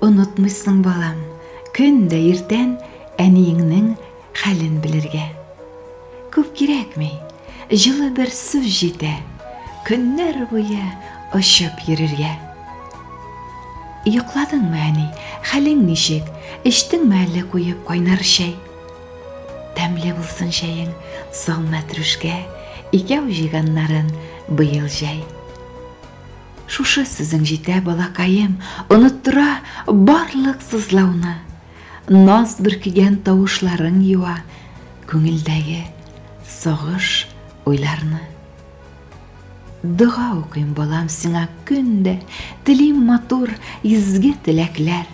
Онытмыйсың, балам, көн дә иртән әниеңнең хәлен белергә. Күп кирәкми, җылы бер сүз җитә, көннәр буе очып йөрергә. Йокладыңмы, әни, хәлең ничек, эчтеңме әллә куеп кайнар чәй? Тәмле булсын чәең, сал мәтрүшкә, икәү җыйганнарын быел җәй. Шушы сүзең җитә, балакаем, оныттыра барлык сызлауны. Наз бөркегән тавышларың юа күңелдәге сагыш уйларны. Дога укыйм, балам, сиңа көн дә, телим матур, изге теләкләр.